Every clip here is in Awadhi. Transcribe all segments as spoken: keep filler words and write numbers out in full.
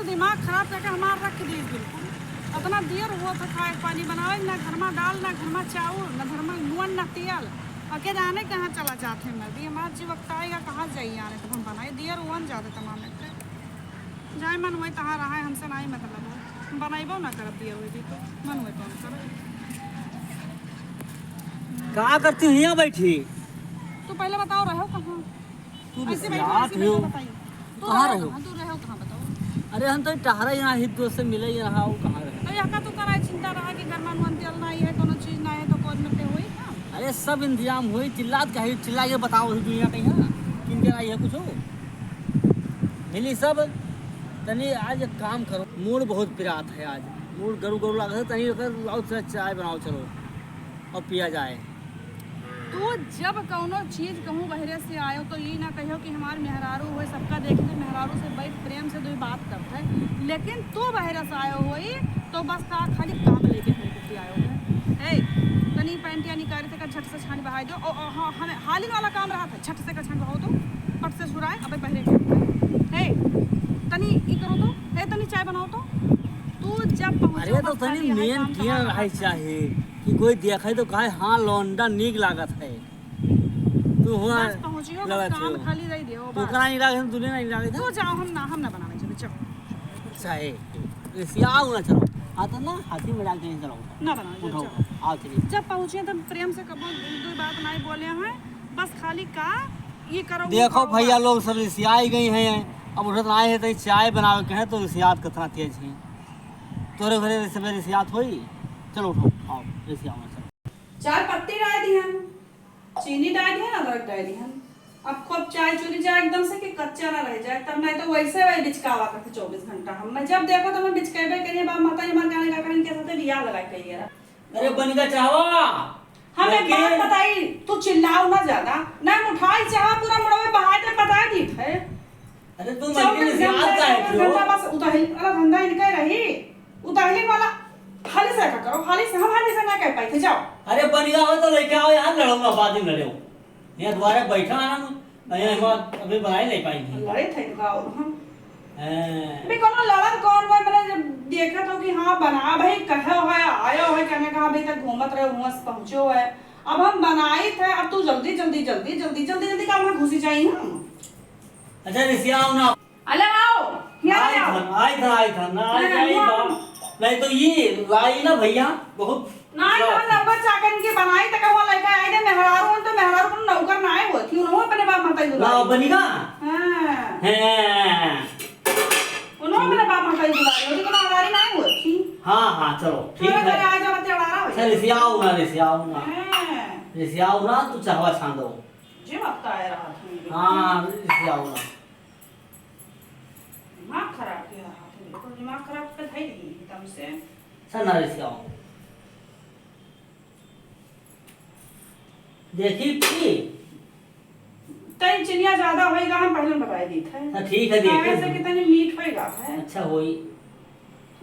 दिमाग खराब करके हमार रख दी बिल्कुल। अतना देर हुआ था खाए पानी बनावे, ना घर में दाल, ना घर में चाउर, ना घर में नून, ना तेल। और के जाने कहाँ चला जात है मर्दी। हमार जी वक्त आएगा, कहाँ जाई आने, तो हम बनाए देर हुआ न जाते तमाम एक। जाए मन हुए तहाँ रहा है, हमसे ना ही मतलब हो। हम बनाइबो ना करब देर हुए भी तो, मन हुए तो हम करब। का करती हो यहाँ बैठी? तू पहले बताओ, रहो कहाँ? तू ऐसे बैठो, रिसियात ऐसे हो। बैठो, बताइए। तू कहाँ रहो रहे हो? कहाँ? तू रहो कहाँ, बताओ। अरे, हम तो टहरा यहाँ ही दोस्त से मिले ही रहा, वो कहाँ रहे? तो यहाँ का तू कराए चिंता रहा कि घर में नून तेल ना ही है, कोनो चीज ना है, तो कौन मिलते हुई ना? अरे, सब इंतजाम हुई, चिल्लात का है, चिल्ला के बताओ, वही दुनिया कहीं है, किन के आई है कुछ हो? मिली सब। तनी आज एक काम करो, मूड बहुत पिरात है आज, मूड गरु गरु लागत है, तनी ओकर लाओ, चाय बनाओ, चलो, और पिया जाए। तू जब कौनो चीज कहूँ बहरे से आयो, तो ई ना कहियो कि हमार मेहरारू होए, सबका देखे तो मेहरारू से बैठ प्रेम से दुई बात करत है, लेकिन तू बहरे से आयो होई, तो बस का खाली काम लेके घूम के आयो है। ए, तनी पैंटिया निकाली थे का झट से छानी बहाई दो। ओ, ओ, हाँ, हमें हालिन वाला काम रहा था, झट से का छानी बहाओ तो, पट से छुड़ाए, अबे बहरे के। ए, तनी ई करो तो, ए, तनी चाय बनाओ तो। तू जब पहुँचो, अरे, तो बस तनी खाली यही मेन काम किया तहार रहे रहा था। चाहे कि कोई देखे तो कहे, "हाँ, लौंडा नीक लागत है।" तू हुआ बस पहुँचियो, बस लड़त काम हो। खाली रही दियो, तू बस। कहाँ नहीं लागत, तू नहीं लागत है? तू जाओ, हम ना, हम ना बनावे चलो, चलो। चाहे रिसियाओ ना चलो, हाँ तो ना हंसी मजाक नहीं चलो। ना बनावे चलो, उठो, चलो। आओ चलिए। जब पहुँचे तो प्रेम से कबो दो बात नहीं बोले हैं, बस खाली का ये करो, वो देखो करो, भैया बस। लोग सब रिसियाई गई हैं, अब उठत आए हैं तो चाय बनावे के हैं तो रिसियात कितना तेज है। तोरे घरे सब रिसियात होई, चलो उठो, आओ रिसियाओ ना चलो। चाय पत्ती डाल दिहन, चीनी डाल दिहन, अदरक डाल दिहन। अब खूब चाय चुरी जाए एकदम से कि कच्चा ना रह जाए, तब नहीं तो वैसे वही बिचकावा करते चौबीस घंटा। हम मैं जब देखो तो मैं बिचकेबे करिए, बाप माता जी हमारे गाने गा कर इनके साथे बियाह लगा के ये रहा। अरे बनिका चाहवा, हम एक लेकिन बात बताई, तू चिल्लाओ ना ज्यादा, ना हम उठाई चाहा पूरा मुड़वे बहाए दे बता दी थे। अरे तू चौबीस मलकिन घंटा, याद का है चौबीस क्यों? घंटा बस उतहिल वाला धंधा इनका ही रही। उतहिल वाला हाली से का करो, हाली से, हम हाली से ना कह पाई थे, जाओ। अरे बनिया हो तो लेके आओ यार, लड़ो ना, बाद में लड़ो। यहाँ द्वारे बैठा है ना, नहीं, हम अभी बनाए नहीं पाएंगे। लड़े थे इनका और हम। हैं। अभी कोनो लड़न कौन हुआ, मैंने जब देखा तो कि हाँ बना भाई, कहे हो है, आयो है, कहने कहा अभी तक घूमत रहे, हुआ से पहुँचो है। अब हम बनाई थे, अब तू जल्दी, जल्दी, जल्दी, जल्दी, जल्दी, जल्दी काम में घुसी जाई हम। अच्छा, रिसियाओ ना। अले आओ, हियाँ आई आओ। था, आई था, आई था, ना आई, नहीं, आई हुआ बा। हम नहीं तो ये लाई ना भैया, बहुत नहीं, तो हम नौकर चाकर के बनाई, तक हुआ लड़का आए ने, मेहरारू, हम तो मेहरारू को नौकर ना आए हुआ थी, उन्होंने अपने बाप माता ही ना, बुलाए। बनिका? हाँ। हैं। उन्होंने अपने बाप माता ही बुलाए, उनकी कोनो अड़ारी ना आए हुआ थी। हाँ, हाँ, चलो, ठीक थोड़ा है। घरे आ जाओ, मत अड़ारा हो चल, जाए। रिसियाओ ना, रिसियाओ ना। हाँ। रिसियाओ ना, तू चाहवा छान दो। जे वक्त आए रहा था। हाँ, रिसियाओ ना। दिमाग खराब किया रहा था, बिल्कुल दिमाग खराब कर धई रही एकदम से। सर, ना रिसियाओ। देखी पी। तनी चिनिया ज्यादा होएगा, हम पहले बताए दी थे। हाँ, ठीक है, देखी। काहे से कि तनी मीठ होएगा है। अच्छा होई।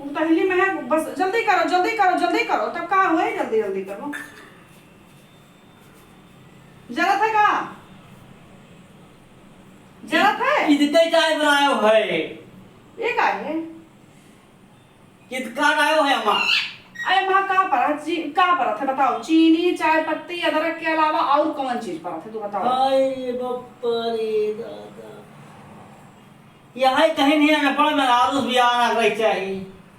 वो पहली में है, बस जल्दी करो, जल्दी करो, जल्दी करो, तब का होए, जल्दी, जल्दी करो। जरा था का? जरा था? इतने चाय बनायो है। ये का है? कित का लायो है अम्मा? अरे अम्मा, का परत जी, का परत है बताओ? चीनी, चाय पत्ती, अदरक के अलावा और कौन चीज परत है तू बताओ? हाय रे बाप रे दादा। यह कहीं नहीं अनपढ़ में आलूस भी आना रही चाहिए।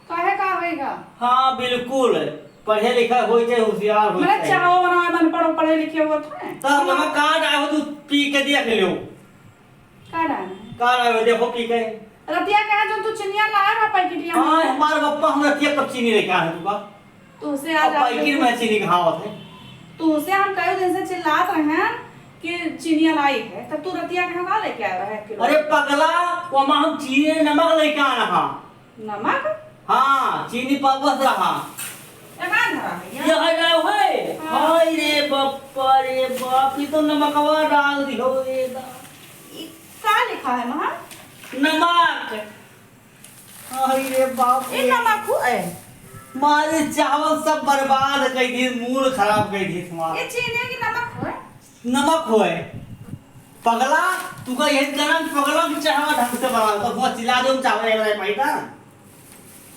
काहे का होएगा? हाँ, बिल्कुल। पढ़े लिखे होई चाहिए, होशियार होई मैंने चाहिए। चाहो बनाए, मन पढ़ो, पढ़े लिखे हुए थे। तब मैं का डाल हो, तू पी के देख लियो। का डाल है? का डाल हो, देखो पी के। रतिया कहा जो तू चिनिया लाया था पैकेटिया में? हाँ, हमारे पप्पा हम रतिया कब चीनी लेके आए हैं तू का? तू से आज अब आप पैकेट में चीनी कहाँ होत है? तू से हम कई दिन से चिल्लात रहे हैं कि चिनिया लाई है, तब तू रतिया कहाँ का लेके आया है एक किलो? अरे पगला, वो हम चीनी नमक लेके आना हा। नमक? हाँ, चीनी पावस रहा। एकान धरा है ये? ये है ना, है? हाँ। हाय रे बाप रे बाप, ये तो नमकवा डाल दी हो, ये दा। ये का लिखा है, माँ? नमक। हाय रे बाप ये रे। नमक हो, ए? मारे चावल सब बर्बाद कर दी, मूड खराब कर दी तुम्हारा। ये चीनी की नमक हो, ए? नमक होए। पगला, तू का यही कहना कि पगला की चाहवा ढंग से बनाओ, तो हुआ चिल्ला दो, चावल है, भाई, भाई, ना?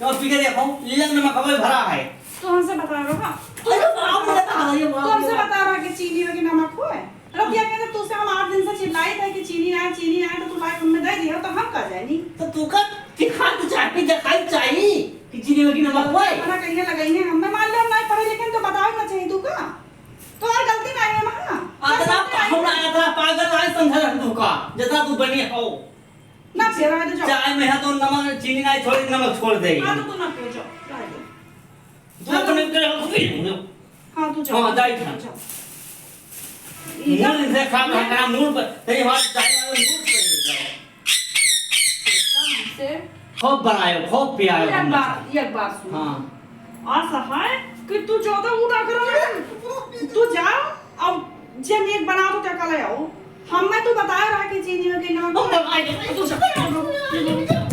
तो पी के देखो, लीला नमक हवे भरा है। तो हमसे बता रहा। अरे बाप रे, बता रही है, बाप तो हमसे रे। बता रहा कि चीनी में कि नमक होए। रतिया के तो तुझसे हम आठ दिन से चिल्लाई थे कि चीनी ना है, चीनी ना है, तो तू लाइफ हमें दे दिया, तो हम का जानी? तो तू का दिखा तो चाहिए, दिखाई चाहिए कि चीनी में कि नमक होए। मना कहिए लगाइए, हमें मान ले हम नहीं पढ़े लिखे, तो बताओ ना चाहिए तू का? तो और गलती नहीं है वहाँ। अतना गलती नहीं है। हमरा अतना पागल नहीं समझ रहा तू का, जितना तू बनी हो। ना पियो, रह दे, जाओ। चाय में है तो नमक, चीनी नहीं छोड़, नमक छोड़ दे। हाँ, तो तू ना पियो, जाओ, रह दे। तू अपने करे हो, खुद ही पियो। हाँ, तू जाओ। हाँ, जाई था। जाओ। मूड इनसे खराब है, हाँ। मूड पर, तेरी बात चाय वाले मूड पर ही जाओ। हमसे खूब बनायो, खूब पियायो एक हमने। बात, एक बात सुन। हाँ। असहाय कि तू ज्यादा उड़ा करो ना। तू जा, अब जे नेक बना तो क्या कले आओ। हम मैं तू बताया रहा कि चीनी में कि नमक। हम बताए दे। तू जा।